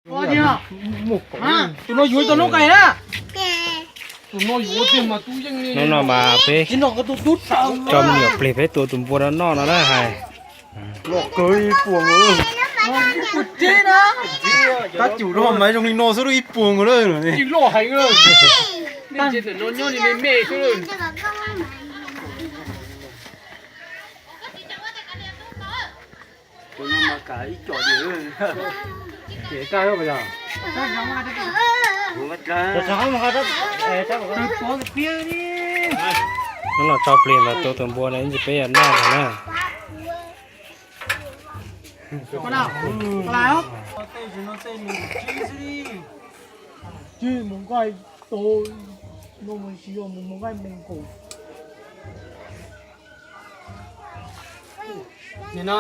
Tus no yuav tau noob qes na. Tus no yuav tiag mas tub yeej li. Hnub no mas peb tso me nyuam plig peb tua tus npua no noj no na hais. Loj kawg ib puas. Tab cum rau mas zoo li no xwb ib puas lawm. Loj heev lawm. Ntawm no nyob li me me xwb lawm. Tus no mas kav ib co diam. Ces kaj yog puas yog? Hnub no tso plig mas tua tus npua no ib ntsis peb yuav noj ntag na. Tsis mus nqaij tau, no mus tsis yog mus mus nqaij nees nkaum. Nim no,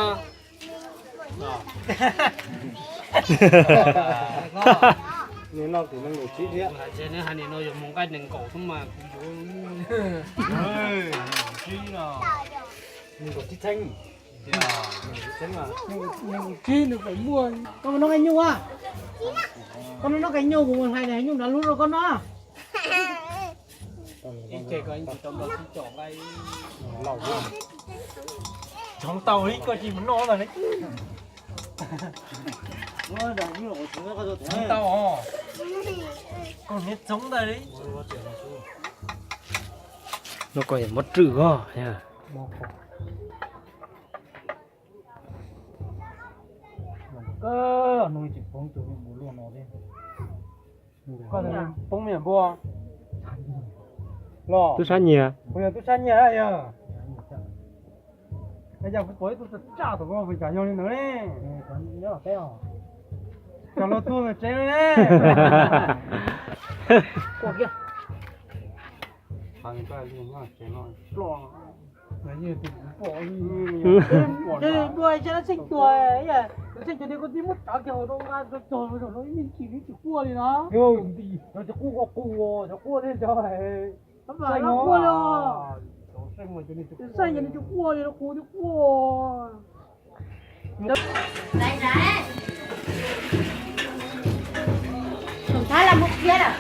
nim no kuv nees nkaum tsib thiab. Hais tias neb hais nim no yuav mus nqaij nees nkaum xwb mas kuv yuav nees nkaum tsib txheeb. Nees nkaum tsib nws pem muaj. Koj mus noj nqaij nyuj a. Koj mus noj nqaij nyuj, kuv mus hlais nqaij nyuj nrad lub rau koj noj. Txhoov tau ib ko tsis mus noj ntag ne. Txhoov tau os. Koj niag txhoov ntag li. No koj yuav muab rwm os. Koj no tsis poob tus me npua luaj no thiab. Koj poob me npua. Los tub sab nyiag. Kuv yog tub sab nyiag yog. Yog kuv pom ib tug tsaj tom ko puas cas yog li ntawd ne? Cov luag tuaj ntawm tsev no ne. Dua xyov no tseem tuag, tseem tuag tias koj twb muab tso kiag hauv rau nqa rau txog zaum no ib me ntsis nws tsis quaj li no. Cov quaj quaj, cov quaj thiab cov Pab mas no quaj li os. Cov saib ces nws tsis quaj li, qhov twb quaj. Tus thab las mus qhia lawm.